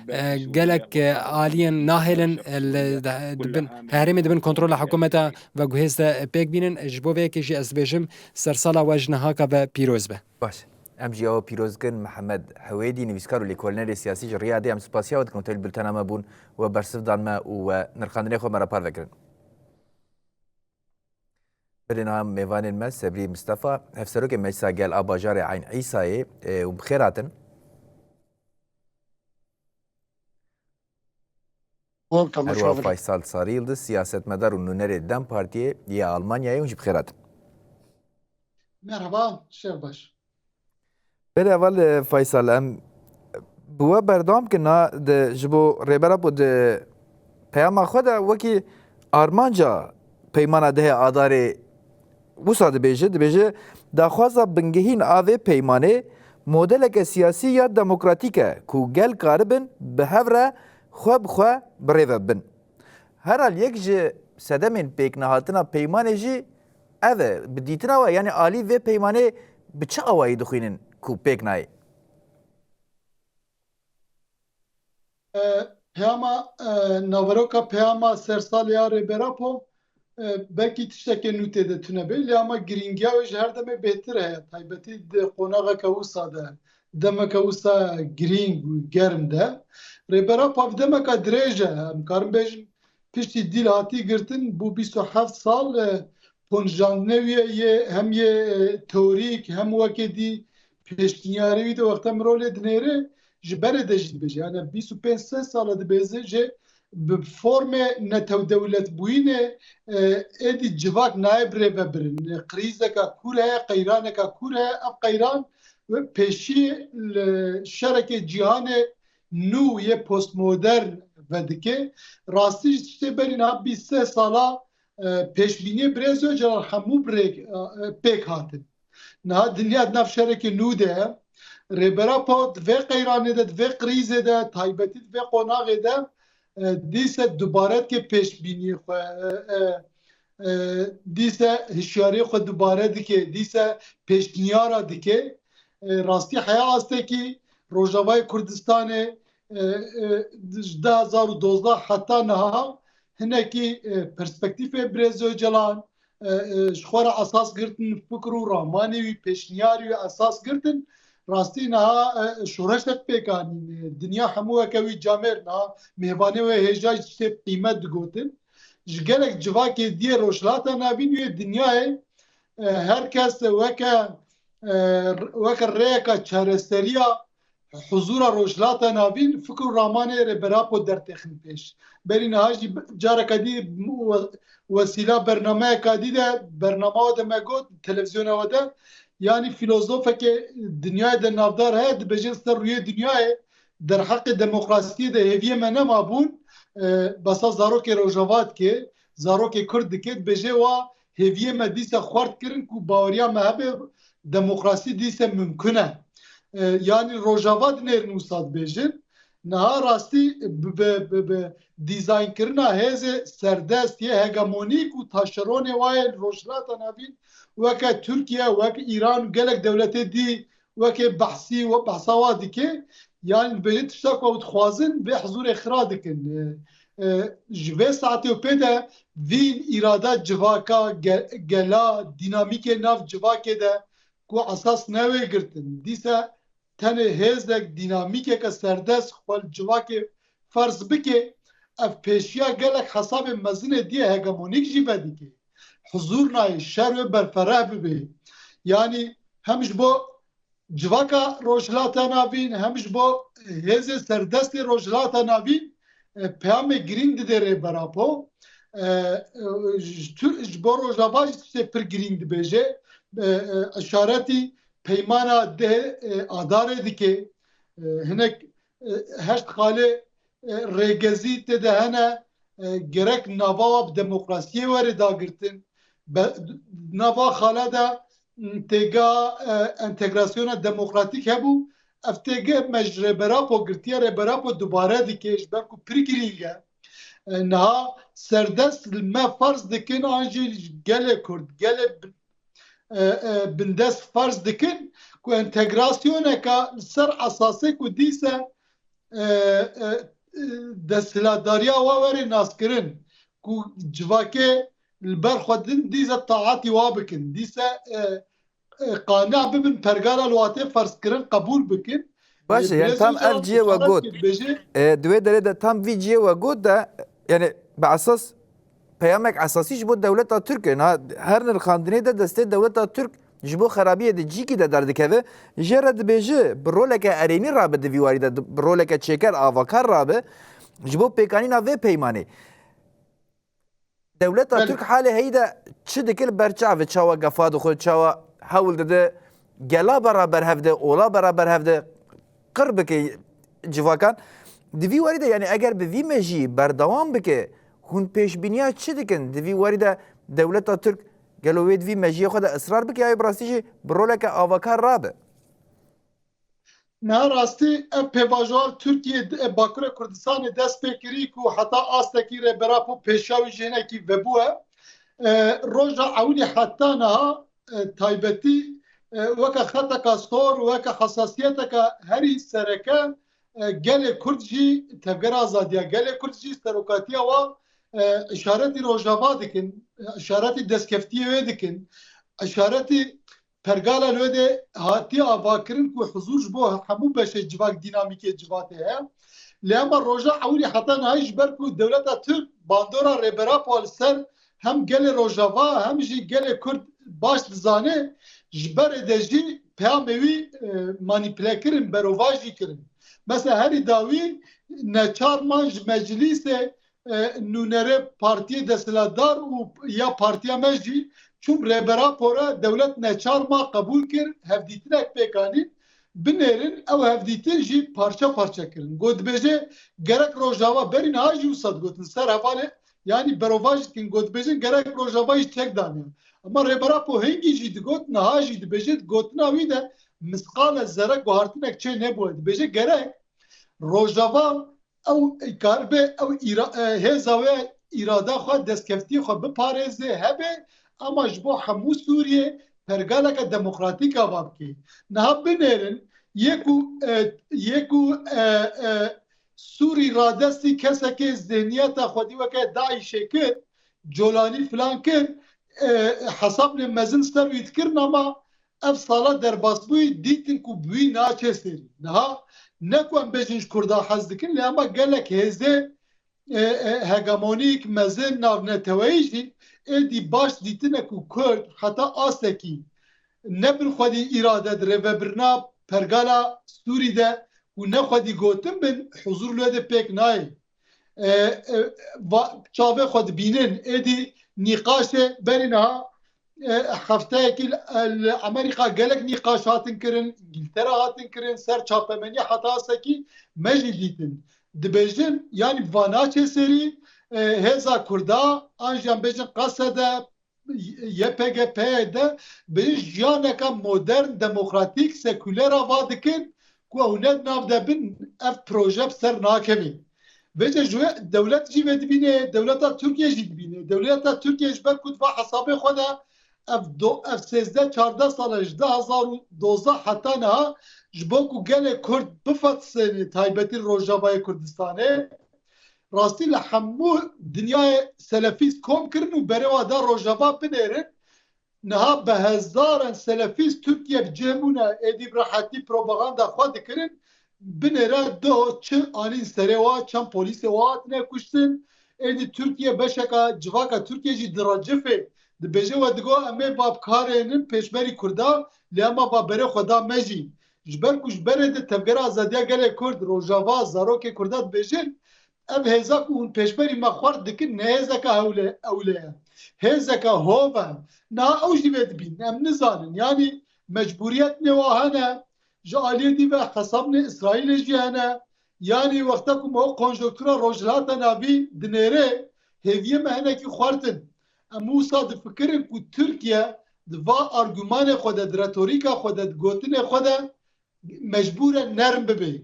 e, gelek, e, aliyên nahêlin, e, li, di bin, herêmê di bin kontrola hikûmeta veguhêz de pêk bînin. Ji bo vê yekê jî ez dibêjim, sersala we ji niha ka ve pîroz be. Baş. Em jî ew pîroz dikin Mihemed Hewêdî, nivîskar û lêkolînerê siyasî ji Riyadê. Em spasiya we dikin ku tevlî bultena me bûn, we bersiv dan me û we nirxandinê xwe me re parve kirin. Berê niha mêvanên me Sebrî Mistefa, Hevserokê Meclisa Gel a bajarê Eyn Îsayê, e, û bi xêr hatin. Welcome, hoş Herwa bulduk. Faysal Sarıyıldız, siyasetmedar û nûnerê DEM Partiyê yê Almanyayê, hûn jî bi xêr hatin. Merhaba, şev baş. Belê heval, e, Faysal, em bi we berdewam kin, na di, ji bo Rêber Apo di peyama xwe de wekî armanca peymana dehê Adarê wisa dibêje, dibêje, daxwaza bingehîn a vê peymanê modeleke siyasî ya demokratîk e ku gel karibin bi hev re xwe bi xwe bi rê ve bin. Herhal yek ji sedemên pêknehatina peymanê jî ev e. Bi dîtina we, yanî alî vê peymanê bi çi awayî dixwînin ku pêk nayê? E, peyama, e, naveroka peyama sersalê ya Rêber Apo, e, belkî tiştekê nû tê de tune be, lê ama girîngiya wê ji her demê bêhtir heye, taybetî di qonaxeke wisa de, demeke wisa girîng û germ de. Rêber Apo ev demeka dirêj e, em karin bêjin, piştî dîl hatî girtin, bû bîst û heft sal, e, ponjandinê wî ye, yê hem yê, e, teorîk, hem weke dî pêşniyarê wî de wexta mirov lê dinêre, ji berê de jî dibêje. Yani bîst û pênc sed sal e dibêje, bi formê netewdewletbûyînê, e, êdî civak nayê bi rê ve birin. Krîzeka kûr heye, qeyraneka kûr heye. Ev qeyran pêşî li şerekê cîhanê nû yê postmodern vedike. Rastî ji tiştê berî niha bîst sê sala, e, pêşbîniyê Birêz Ocalan hemû bi rê, e, pêk hatin. Niha dinya di nav şerekê nû de ye. Rêber Apo di vê qeyranê de, di vê krîzê de, taybetî di vê qonaxê de, e, dîse dubare dike pêşbîniyê xwe, e, e, e, dîse hişyariyê xwe dubare dike, dîse pêşniyara dike. E, rastî heya astekî Rojavayê Kurdistanê, e, e, ji du hezar û dozdeh heta niha hinekî, e, perspektîfê Birêz Ocalan, e, e, ji xwe re esas girtin, fikr û ramanê wî, pêşniyarê wî esas girtin. Rastî niha, e, şoreşek pêk anîn. E, dinya hemû weke wî camêr niha mêvanê wê hêja jî tiştê qîmet digotin. Ji gelek civakê diyê Rojhilata Navîn wê dinyayê, e, her kes weke, e, weke rêyeka çareseriya huzûra Rojhilata Navîn fikr û ramanê Rêber Apo dertêxin pêş. Berî niha jî careka dî we-, wesîla bernameyeka dî de, bernama we de me got, televîzyona we de, yanî fîlozofekê dinyayê de navdar heye, dibêje li ser rûyê dinyayê derheqê demokrasiyê de hêviyê me nemabûn, e, besa zarokê Rojava dike, zarokê Kurd dike, dibêje wa hêviyê me dîsa xwert kirin ku baweriya me hebe demokrasî dîsa mimkun e. E, yanî Rojava dinêrin wisa dibêjin. Niha rastî bi, bi, bi, bi dîzaynkirina hêzê serdest yê hegemonîk û taşeronê wa yê Rojhilata Navîn weke Tirkiye, weke Îran û gelek dewletê dî weke behsî we behsa wa dike, yanî dibêje tişta ku ew dixwazin vê hizûrê xira dikin. E, e, ji vê saetê û pê de vî îrada civaka, ge-, gela, dînamîkê nav civakê de ku esas newê girtin. Dîse tenê hêzek, dînamîkeke serdest xwe li civakê ferz bike, ev pêşiya gelek hesabên mezin ê diyê hegemonîk jî vedike. Huzûr nayê, şer wê berfereh bibe. Yanî hem ji bo civaka Rojhilata Navîn, hem ji bo hêzê serdestê Rojhilata Navîn, e, peyamê girîng dide Rêber Apo. E, e, ji tu-, ji bo Rojava jî tiştê pir girîng dibêje. E, e, işaretî peymana deh, e, Adarê dike. E, hinek, e, heşt xalê, e, rêgezî tê de hene, e, gerek nava wa bi demokrasiyê were dagirtin. Be-, nava xala de, m, têga, e, entegrasyona demokratîk hebû. Ev têge me ji Rêber Apo girtiye, Rêber Apo dubare dike, ji ber ku pir girîng e. E, niha serdest li me ferz dikin, an jî gelê Kurd, gelê bi-, e, e, bindest ferz dikin ku entegrasyoneka li ser esasê ku dîse, e, e, e, desthilatdariya wa were naskirin, ku civakê li ber xwe din dîse taetî wa bikin, dîse, e, e, qane bibin pergala li watê ferzkirin qebûl bikin. Baş e, e, yani tam ev cihê we got. E, di wê derê de tam vî cihê we got de, yani bi esas peyamek esasî ji bo dewleta Tirk e. Niha her nirxandinê de destê dewleta Tirk ji bo xerabiyê di cîkî de derdikeve. Jê re dibêje bi roleke erênî rabe di vî warî de, bi roleke çêker, avakar rabe ji bo pêkanîna vê peymanê. Dewleta Belê. Tirk halê heyî de çi dike li ber çavê, çawa gefa dixwe, çawa hewl dide gela beraber hev de, ola beraber hev de qir bike civakan. Di vî warî de, yani eger bi vî mejî berdewam bike, hûn pêşbîniya çi dikin? Di vî warî de dewleta Tirk gelo wê di vî mejiyê xwe de israr bike, ya bi rastî jî bi roleke avakar rabe? Niha rastî ev pêvajoya Tirkiye, e, Bakurê Kurdistanê dest pê kirî ku heta astekî Rêber Apo pêşiya wî jê hinekî vebûye. E, roja ewilî heta niha, e, taybetî, e, weke xeteka sor, weke hesasiyeteke herî sereke, e, gelê Kurd jî, Tevgera Azadiya Gelê Kurd jî serokatiya wa, e, îşaretî Rojava dikin, e, îşaretî destkeftiyê wê dikin, îşaretî pergala li wê de hatiye avakirin ku huzûr ji bo hemû beşê civak, dînamîkê civatê heye. Lê ema roja ewilî heta niha ji ber ku dewleta Tirk bandora Rêber Apo li ser hem gelê Rojava hem jî gelê Kurd baş dizane, ji berê de jî peyamê wî, e, manîpule kirin, berovajî kirin. Mesela herî dawî neçar man ji meclîsê, e, nûnerê partiyê desthilatdar û ya partiya me jî çûn Rêber Apo re, dewlet neçar ma qebûl kir, hevdîtinek pêk anîn, binêrin, ew hevdîtin jî parçe parçe kirin. Got dibêje gerek Rojava, berî niha jî wisa digotin, ser hevalê, yanî berovajî dikin, got dibêjin gerek Rojava jî çek daniya. Ama Rêber Apo hingî jî digot, niha jî dibêje, gotina wî de misqale zere guhartinek çê nebûye. Dibêje gerek Rojava ew karibe ew îra-, e, hêza wê, îrada xwe, destkeftiyê xwe biparêze, hebe, ama ji bo hemû Sûriyê pergaleke demokratîk ava bike. Niha binêrin, yê ku, e, yê ku, e, e, Sûrî radestî kesekê zihniyeta xwedî weke DAIŞê kir, Colanî filan kir, e, hesabê mezin ser wî dikirin, ama ev sala derbasbûyî dîtin ku bi wî naçe serî. Niha ne ku em bêjin ji Kurda hez dikin, lê ema gelek hêzê, e, e, hegemonîk, mezin, navneteweyî jî êdî baş dîtine ku Kurd heta astekî ne bin xwedî îrade di rêvebirina pergala Sûrî de û ne xwedî gotin bin, huzûr li wê de pêk nayê. E, e, va-, çavê xwe dibînin. Êdî nîqaşê berî niha, e, hefteyekî li, e, li Amerîka gelek nîqaş hatin kirin, Îngiltere hatin kirin, ser çapemenî heta sekî me jî dîtin. Dibêjin, yanî va naçe serî, e, hêza Kurda, an jî em bêjin Qesede, Y P G, P Y D, bi jiyaneke modern, demokratîk, sekûler ava dikin ku ew ne di nav de bin, ev proje bi ser nakevin. Vêce ji wê dewlet jî vê dibîne, dewleta Tirkiye jî dibîne. Dewleta Tirkiye ji ber ku diva hesabê xwe de ev do-, ev sêzdeh çardeh sal e, ji du hezar û dozdeh heta niha, ji bo ku gelê Kurd bifetisêne, taybetî Rojavayê Kurdistanê, rastî li hemû dinyayê selefîst kom kirin û berê wa da Rojava binêrin. Niha bi hezaran selefîst Tirkiye bi cih bûne, êdî bi rehetî propaganda xwe dikirin, binêre do çi anîn serê wa, çend polîsê wa hatine kuştin. Êdî Tirkiye, beşeka civaka Tirkiye jî direcifê, dibêje we digo em ê bapkarênin pêşberî Kurda, Lê ema va berê xwe da me jî. Ji ber ku ji berê de Tevgera Azadiya Gelê Kurd, Rojava, zarokê Kurda dibêjin, ev hêza ku hûn pêşberî me xwar dikin, ne hêzeke hewle, ewle ye. Hêzeke hov e. Niha ew jî vê dibînin. Em nizanin. Yanî mecbûriyet nêwa hene. Ji aliyê dî ve hesabnê Îsraîlê jî hene. Yanî wexta ku me o konjonktura Rojhilata Navî dinêre, hêviyê me hinekî xurt in. Em wisa difikirin ku Tirkiye di va argumanê xwe de, di retorîka xwe de, di gotinê xwe de mecbûr e nerm bibe.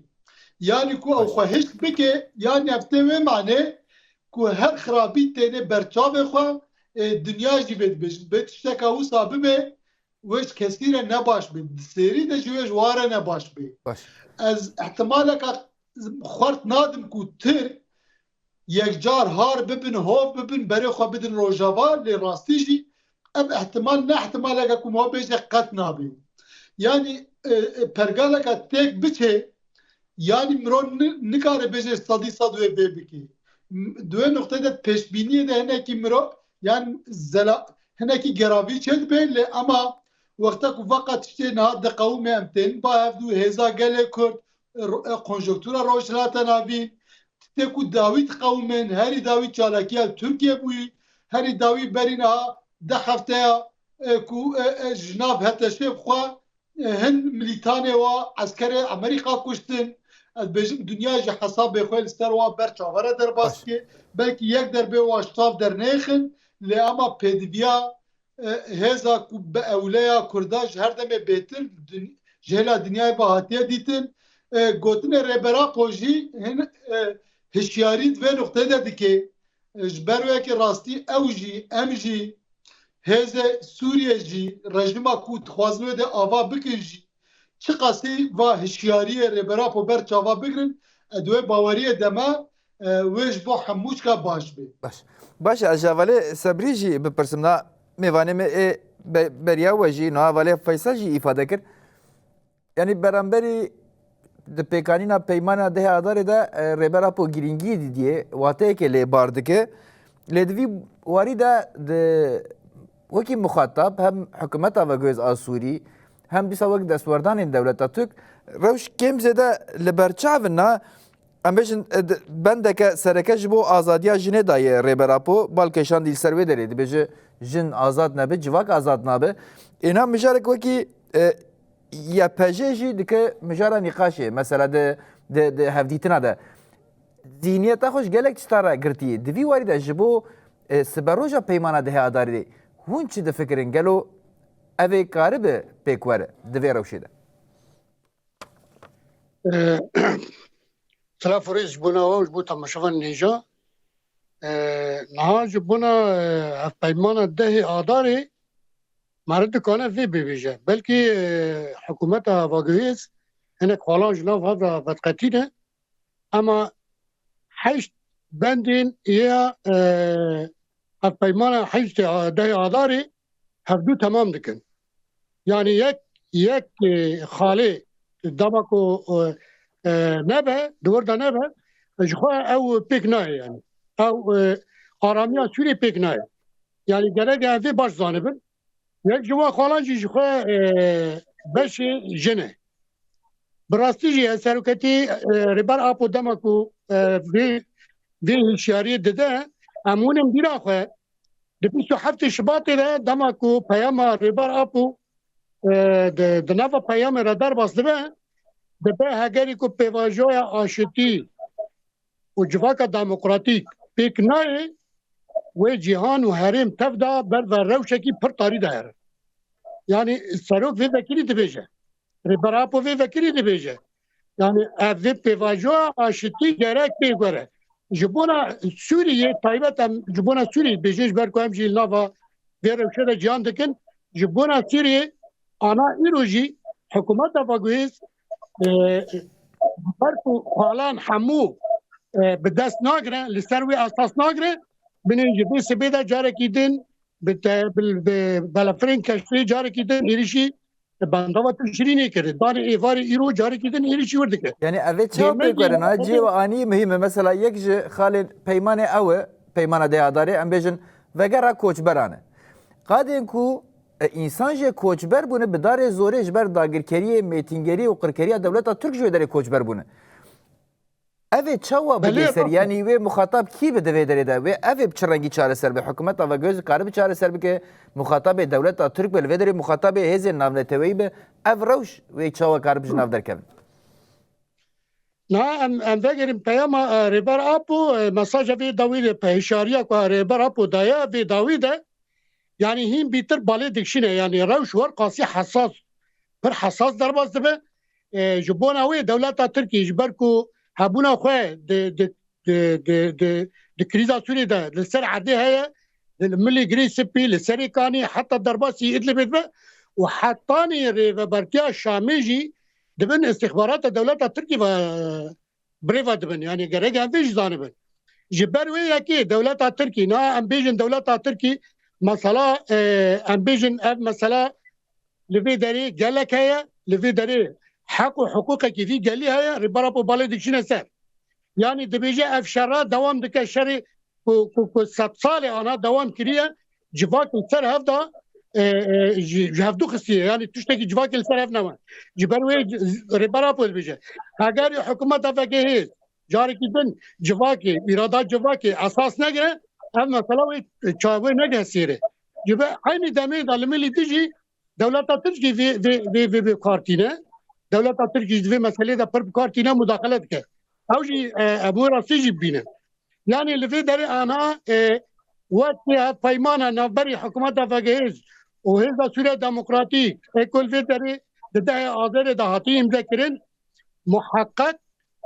Yanî ku ew xwe hişk bike, yanî ev tê wê manê ku her xirabî têne ber çavê xwe, e, dinya jî vê dibêjin. Bê tişteka wisa bibe, wê ji kesî re ne baş be. Di sêrî de jî wê ji wan re ne baş be. Baş. Ez ihtimaleka xurt nadim ku Tirk yekcar har bibin, hov bibin, berê xwe bidin Rojava, lê rastî jî ev ihtimal ne ihtimaleke ku me bêje qet nabe. Yanî, e, e, pergaleka têk biçe, yanî miro ni-, nikare bêje sedî sed wê vê bike. M-, di wê nuqteyê de pêşbîniyê de hinekî miro, yanî zela-, hinekî geravî çêdibe, lê ema wexta ku veqa tiştê niha diqewime em tên ba hevdû hêza gelê Kurd, ro-, e, konjonktura Rojhilata Navîn, tê ku dawî diqewimin, herî dawî çalakiya Tirkiye bûyî, herî dawî berî niha deh hefteya, e, ku, e, e, ji nav HTŞ'ê xwe, e, hin milîtanê wa eskerê Amerîka kuştin. Ez bêjim dinya ji hesabê xwe li ser wa ber çavere derbas dike. Belkî yek derbê wa ji çav dernêxin, lê ema pêdiviya e, hêza ku bi ewleya Kurda ji her demê bêtir din-, ji hêla dinyayê ve hatiye dîtin. E, gotinê Rêber Apo jî hin, e, hişyarî di vê nuqteyê de dike. E, ji ber wê yekê rastî ew jî, em jî, hêzê Sûriyê jî, rejîma ku dixwazin wê dê ava bikin jî, çiqasî va hişyariyê Rêber Apo ber çava bigrin, e, di wê baweriyê de me, e, wê ji bo hemû çika baş bê. Baş. Baş e, ez ji hevalê Sebrî jî bipirsim, na mêvanê me ê be-, beriya we jî, na hevalê Feysel jî îfade kir. Yanî beramberî di pêkanîna peymana dehê Adarê de, e, Rêber Apo girîngiyê dîtiye, wateyekê lê bar dike. Lê di vî warî de di, wekî muxatab hem hikûmeta veguhêz a Sûrî, hem dîsa wek destwerdanên dewleta Tirk, rewş kêm zêde li ber çav in, na, em bêjin, e, di, bendeke sereke ji bo azadiya jinê daye Rêber Apo, bal kêşandî li ser wê derê, dibêje, jin azad nebe, civak azad nabe. Êna mijarek wekî, e, Y P J jî dike mijara nîqaşê, mesela di, di, di hevdîtina de. Zihniyeta xwe ji gelek tişta re girtî. Di vî warî de ji bo, e, siberoja peymana dehê Adarê de hûn çi difikirin? Gelo ev ê karibe pêk were di vê rewşê de? E, Silav û rêz ji bona we û ji bo temaşevanên hêja. E, niha ji bona, e, hevpeymana dehê Adarê, meriv dikare vê bibêje. Belkî, e, hikûmeta veguhêz hinek xwalan ji nav hev re vediqetîne. Ema heşt bendên ya, e, hevpeymana heştê a-, dehê Adarê hevdû temam dikin. Yanî yek, yek, e, xalê dema ku, e, e, nebe, di wir de nebe, ji xwe ew pêk nayê yanî. Ew, e, aramiya Sûriyê pêk nayê. Yanî gerek em vê baş zanibin. Yek ji wan xwalan jî ji xwe, e, beşê jin e. Bi rastî jî ez seroketî, e, Rêber Apo dema ku, e, vê, vê hişyariyê dide, em hûnim bîra xwe. Di bîst û heftê Şibatê de dema ku peyama Rêber Apo, e, di, di nava peyamê re derbas dibe, dibe hegerî ku pêvajoya aşitî û civaka demokratîk pêk nayê, wê cîhan û herêm tev de ber ve rewşekî pir tarî de here. Yanî serok vê vekirî dibêje. Rêber Apo vê vekirî dibêje. Yanî ev vê pêvajoya aşitî gerek pê gore. Ji bona Sûriyê taybet em ji bona Sûriyê dibêjin, ji ber ku em jî li nava vê rewşê de ciyan dikin. Ji bona Sûriyê ana îro jî hikûmeta veguhêz, e, ber ku xalan hemû, e, bi dest nagire, li ser wê esas nagire, binê ji vê sibê de carekî din bi te-, bi, bi belefirên keştê carekî din êrişî bendava Tişrînê kir. Danê êvarê îro carekî din êrişî wir dike. Yanî ev ê çawa pêk were? Na cihê we anî muhîm e. Mesela yek ji xalên peymanê ew e, peymana dehê Adarê, em bêjin vegera koçberan e. Qadên ku E, însan jî koçber bûne bi darê zorê ji ber dagirkeriyê, mêtingeriyê û qirkeriya dewleta Tirk ji wê derê koçber bûne. Ev ê çawa Belê, bidê ser? Yanî wê muxatab kî bi di vê derê de? Wê ev ê bi çi rengî çareser be? Hikûmeta Vegihêz karibe çareser bike? Muxatabê dewleta Tirk be? Li vê derê muxatabê hêzên navneteweyî be? Ev rewş wê çawa karibe ji nav derkevin? Na em, em vegerin peyama, e, Rêber Apo, e, mesaja vê dawî de, pe-, hişyariya ku Rêber Apo daye vê dawî de, yanî hîn bîtir balê dikişîne, yanî rewş wer qasî hesas, pir hesas derbas dibe. E, ji bona wê dewleta Tirkî ji ber ku hebûna xwe di, di, di, di, di, di krîza Sûriyê de li ser erdê heye, li milê Girê Spî, li Serê Kanî, heta derbasî Idlibê dibe û hetanî rêvebertiya Şamê jî dibin îstixbarata dewleta Tirkî ve birêve dibin. Yanî gerek em vê jî zanibin. Ji ber wê yekê dewleta Tirkî, na em bêjin dewleta Tirkî, mesela, e, em bêjin ev mesela li vê derê gelek heye, li vê derê heq û hiqûqekî vî gelî heye, Rêber Apo balê dikişîne ser. Yanî dibêje ev şera dewam dike, şerê ku, ku, ku sed salê ana dewam kiriye, civakê li ser hev da, e, e, ji, ji hevdû xistiye. Yanî tiştekî civakê li ser hev nebe. Ji ber wê Rêber Apo dibêje, heger hikûmeta vegehê carekî din civakê, îrada civakê esas negire, ev mesela wê çavê nege sêre. Ji ber eynî demê de li milî dijî dewleta Tirkî vê, vê, vê, vê, vê kartîne. Dewleta Tirkî di vê meselê de pir bi kartîne mudaxele dike. Ew jî, e, em wê rastî jî bibînin. Yanî li vê derê ana, e, wek hevpeymana navberî hikûmeta vegehêz û Hêza Sûriya Demokratîk, ê ku li vê derê di dehê Azerê de hatî îmze kirin, muheqeq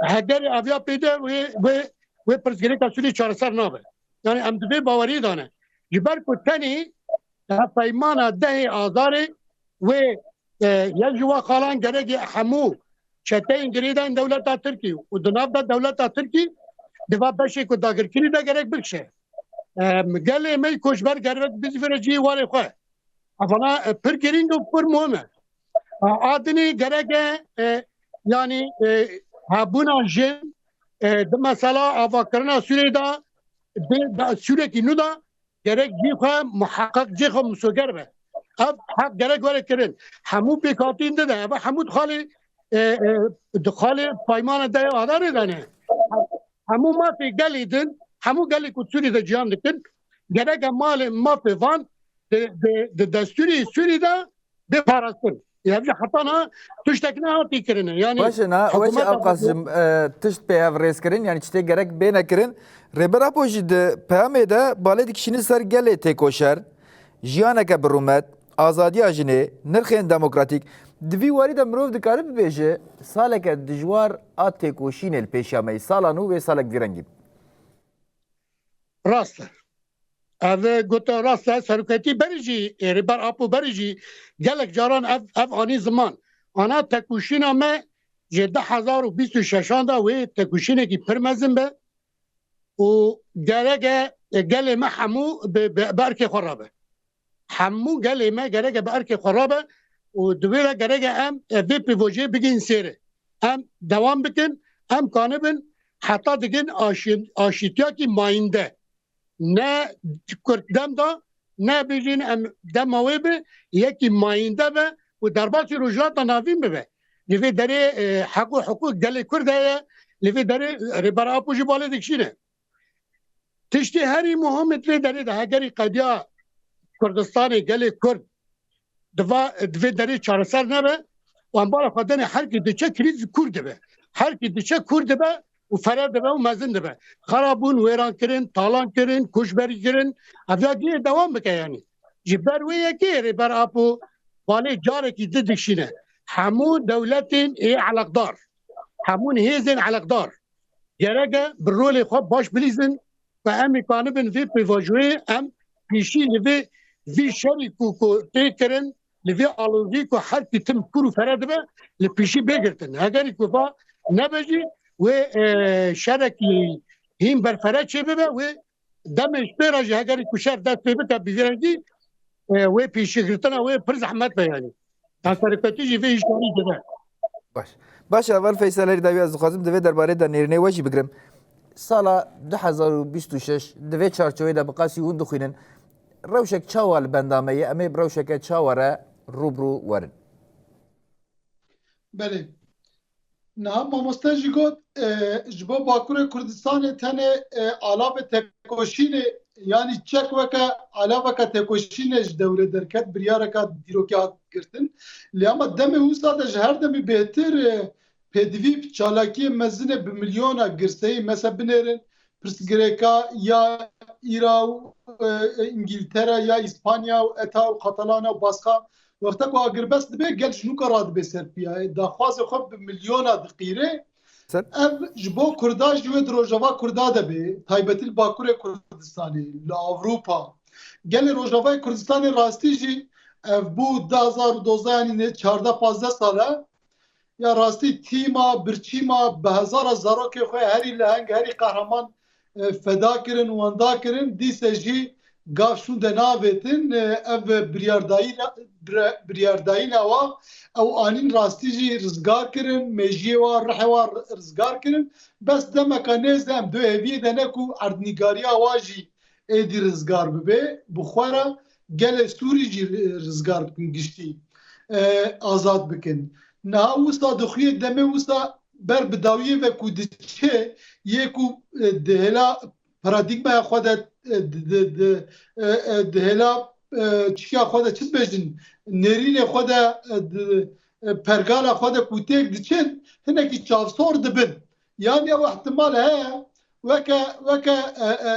hegerê eviya pê de wê, wê, wê pirsgirêka Sûriyê çareser nabe. Yanî em di vê baweriyê de ne. Ji ber ku tenê hevpeymana dehê Azarê wê, e, yek ji wa xalan gerek hemû çeteyên girêdayên dewleta Tirkî û di nav de dewleta Tirkî di va beşê ku dagirkirî de gerek bikişe. E, gelê me koçber gerek bizîvire cihê warê xwe. Evana, e, pir girîng û pir muhim e. A, a dinê gerek e, e, yanî, e, hebûna jin, e, di mesela avakirina Sûriyê de, di, di Sûrekî nû de gerek cî xwe muheqeq cê xwe misoger be. Ev heq gerek were kirin. Hemû pêkhatîn dide. Ev hemû di xalê, e, e, di xalê paymana dehê Adarê de ne. Hemû mafê gelê din, hemû gelê ku Sûrî de ciyan dikin, gereke malê mafê van di, di, di destûrê Sûrî de bê parastin. Ev jî heta niha tiştek nehatî kirine. Yanî Baş e, niha weşî hikûmeta Ewqas Tirkiyê jî, e, tişt pê hev rêz kirin, yanî tiştê gerek bêne kirin. Rêber Apo jî di peyamê de balê dikişîne ser gelê têkoşer, jiyaneke bi rûmet, azadiya jinê, nirxên demokratîk. Di vî warî de mirov dikare bibêje, saleke dijwar a têkoşînê li pêşiya me ye. Sala nû wê salek vî rengî be. Rast e. Ev gote rast e. Seroketî berî jî, ê, Rêber Apo berî jî gelek caran ev, ev anî ziman. Ana têkoşîna me ji du hezar û bîst û şeşan de wê têkoşînekî pir mezin be û gerek e, e, gelê me hemû bi, bi, bi erkê xwe rabe. Hemû gelê me gerek e bi erkê xwe rabe û di wê de gerek e em, e, vê pêvajoyê bigihîn sêrê. Em dewam bikin, em kanibin heta digin aşî-, aşîtiyakî mayînde. Ne kurt dem da, ne bijîn em dema wê bi, yekî mayînde be û derbasî Rojhilata Navîn bibe. Li vê derê, e, heq û hiqûq gelê Kurd heye, li vê derê Rêber Apo jî balê dikişîne. Tiştê herî muhim di vê derê de hegerî qediya Kurdistanê gelê Kurd di va, di vê derê çareser nebe û em bala xwe denê her kî diçe krîz kûr dibe. Her kî diçe kûr dibe û fere dibe û mezin dibe. Xerabûn, wêrankirin, talankirin, koçberîkirin, ev ya diyê dewam bike yanî. Ji ber wê yekê Rêber Apo balê carekî di dikişîne. Hemû dewletên ê eleqdar, hemûn hêzên eleqdar gerek e bi rolê xwe baş bilîzin ku em ê kanibin vê pêvajoyê em pêşî li vê, vî şerî ku, ku tê kirin, li vê alovî ku her kî tim kûr û fere dibe, li pêşî bê girtin. Hegerî ku va nebe jî wê, e, şerekî hîn berfere çêbibe, wê demê ji pê re jî hegerî ku şer dest pê bike bi vî rengî, e, wê pêşîgirtina wê pir zehmet be yanî. Seroketî jî vê hişyarî dide. Baş. Baş, Heval Feysel Herî dawî ez dixwazim di vê derbarê de nêrînê we jî bigirim. Sala du hezar û bîst û şeş di vê çarçovê de bi qasî hûn dixwînin. rewşek çawa li benda me ye? Em ê bi rewşeke çawa re rû bi rû werin? Belê. Niha mamoste jî got, e, ji bo Bakurê Kurdistanê tenê, e, alavê tekoşînê, yanî çek weke alaveke tekoşînê ji dewrê derket, biryareka dîrokê hat girtin. Lê ama demê wisa de ji her demî bêhtir, e, pêdivî çalakiyê mezin e bi milyona girseyî, mesela binêrin pirsgirêka ya Îra û, e, Îngîltere ya Îspanya û eta û Katalana û Baska. Wexta ku agirbest dibe, gel ji nûka radibe ser piyayê. Daxwazê xwe bi milyona diqîre. Ser? Ev ji bo Kurda jî wê di Rojava Kurda de be, taybetî li Bakurê Kurdistanê, li Ewropa. Gelê Rojavayê Kurdistanê rastî jî ev bû du hazar û dozdeh, yanî nê çardeh pazdeh sal e. Ya rastî tîma, birçîma, bi hezara zarokê xwe herî leheng, herî qehreman, e, feda kirin, wenda kirin, dîse jî gav şûnde navêtin, e, ev biryardayîna, bire-, biryardayîna wa, ew anîn rastî jî rizgar kirin, mêjiyê wa, rihê wa ri-, rizgar kirin. Bes demeka nêz de em di hêviyê de ne ku erdnîgariya wa jî êdî rizgar bibe, bi xwe re gelê Sûrî jî ri-, rizgar bikin giştî, e, azad bikin. Niha wisa dixuye demê wisa ber bi dawiyê ve ku diçe, yê ku, e, di hêla paradîgmaya xwe de, e, di, di, di, e, e, di hêla, e, çikiya xwe de çi dibêjin, nêrînê xwe de, e, di, e, pergala xwe de ku têk diçin, hinekî çavsor dibin. Yanî ew ihtimal heye, weke, weke, e, e,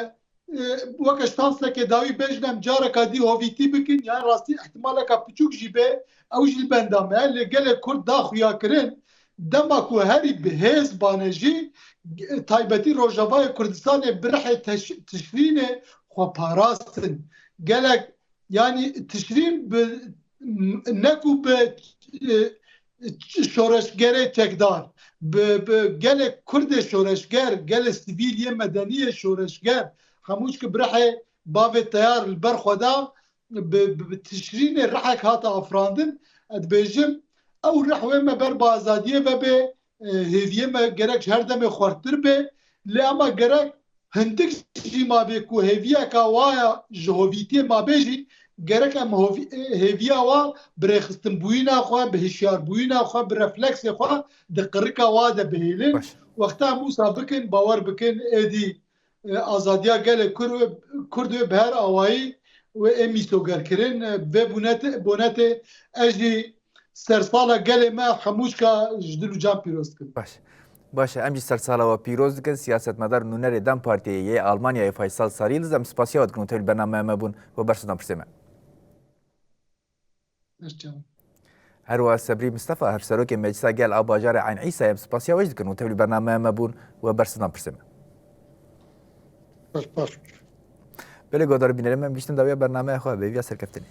e, weke şansleke dawî bêjin em careka dî hovîtî bikin, yan rastî ihtimaleka piçûk jî be, ew jî li benda me ye. Lê gelê Kurd da xuya kirin, dema ku herî bi hêz bane jî, e, taybetî Rojavayê Kurdistanê bi rihê teş-, tişrînê xwe parastin. Gelek, yanî tişrîn bi, ne ku bi, e, şoreşgerê çekdar, bi, bi gelek Kurdê şoreşger, gelê sivîl yê medenî yê şoreşger, hemû ji ki bi rihê bavê teyar li ber xwe da, bi, bi, bi tişrînê rihek hate afirandin, ez dibêjim, ew rih wê me ber bi azadiyê ve bê, e, hêviyê me gerek ji her demê xwertir bê, lê ema gerek hindik jî ma bê ku hêviyeka waya ji hovîtiyê ma bê jî, gerek em hovî-, hêviya wa bi rêxistinbûyîna xwe, bi hişyarbûyîna xwe, bi refleksê xwe di qirika wa de bihêlin. Baş. Wexta em wisa bikin, bawer bikin, êdî, e, azadiya gelê Kur wê, Kurd wê bi her awayî wê ê mîsogerkirin. E, vê bonetê, bonetê ez jî sersala gelê me hemû ji ka ji dil û can pîroz dikim. Baş. Baş e, em jî sersala we pîroz dikin. Siyasetmedar nûnerê DEM Partiyê yê Almanyayê Faysal Sarî, li em spasiya we dikin û tevlî bernameya me bûn we bersiv dan pirsê me. Her wiha Sebrî Mistefa, hevserokê Meclisa Gel a bajarê Eyn Îsayê, em spasiya we jî dikin û tevlî bernameya me bûn we bersiv dan pirsê me. Baş, baş. Belê guhdarên bînerên me, em gihîştin dawiya bernameya xwe, bi hêviya serkeftinê.